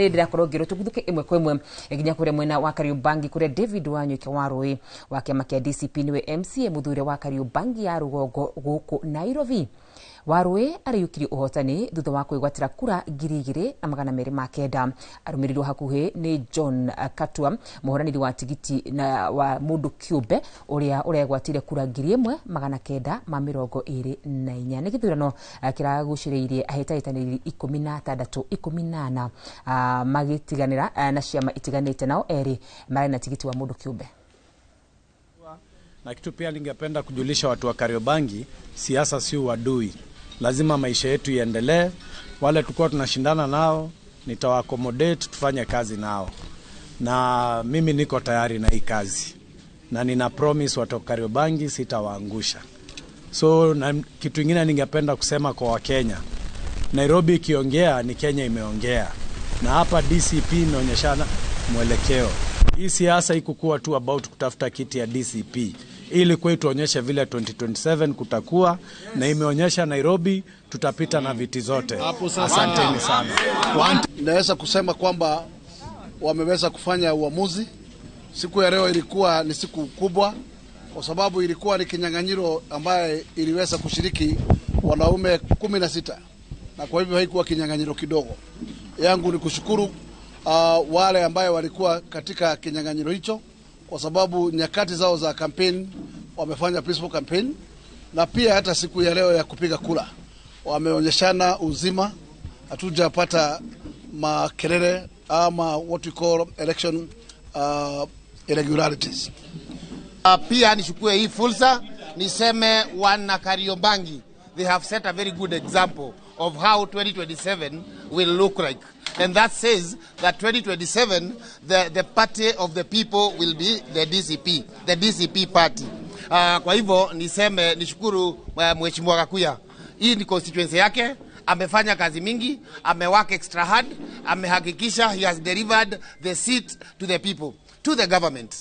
Ndĩrakorwo ngĩrwo tũguthũke ĩmwe kwa ĩmwe nginya kũrĩa mwena wa Kariobangi, kũrĩa David Wanyoike Warũĩ wa kĩama kĩa DCP nĩwe MCA mũthure wa Kariobangi ya rũgongo gũkũ Nairobi. Warũĩ arĩyũkirie ũhotani thutha wa kwĩgwatĩra kura 2209. Arũmĩrĩirwo hakuhĩ nĩ John Katua, mũhũranĩri wa tigiti na wa mũndũ kĩũmbe, ũrĩa ũregwatire kura 1924. Nĩ gĩthurano kĩragucĩrĩirie ahĩtahĩtanĩri 16, 14 magĩtiganĩra na ciama itiganĩte, nao erĩ marĩ na tigiti wa mũndũ kĩũmbe. Na kitu pia ningependa kujulisha watu wa Kariobangi, siasa si uadui, lazima maisha yetu iendelee. Wale tulikuwa tunashindana nao nitawa accommodate, tufanye kazi nao, na mimi niko tayari na hii kazi, na nina promise watu wa Kariobangi sitawaangusha. So na kitu ingine ningependa kusema kwa Wakenya, Nairobi ikiongea ni Kenya imeongea, na hapa DCP imeonyeshana mwelekeo. Hii siasa ikukuwa tu about kutafuta kiti ya DCP, ili kwetu tuonyeshe vile 2027 kutakuwa, na imeonyesha Nairobi tutapita na viti zote. Asanteni sana. Naweza kusema kwamba wameweza kufanya uamuzi. Siku ya leo ilikuwa ni siku kubwa, kwa sababu ilikuwa ni kinyang'anyiro ambaye iliweza kushiriki wanaume 16, na kwa hivyo haikuwa kinyang'anyiro kidogo. Yangu ni kushukuru wale ambaye walikuwa katika kinyang'anyiro hicho, kwa sababu nyakati zao za campaign wamefanya peaceful campaign, na pia hata siku ya leo ya kupiga kura wameonyeshana uzima. Hatujapata makelele ama what we call election irregularities. Pia nichukue hii fursa niseme wana Kariobangi, they have set a very good example of how 2027 will look like. And that says that 2027, the party of the people will be the DCP, the DCP party. Kwa hivyo niseme nishukuru Mheshimiwa Gakuya. Hii ni constituency yake, amefanya kazi mingi, amework extra hard, amehakikisha he has delivered the seat to the people, to the government.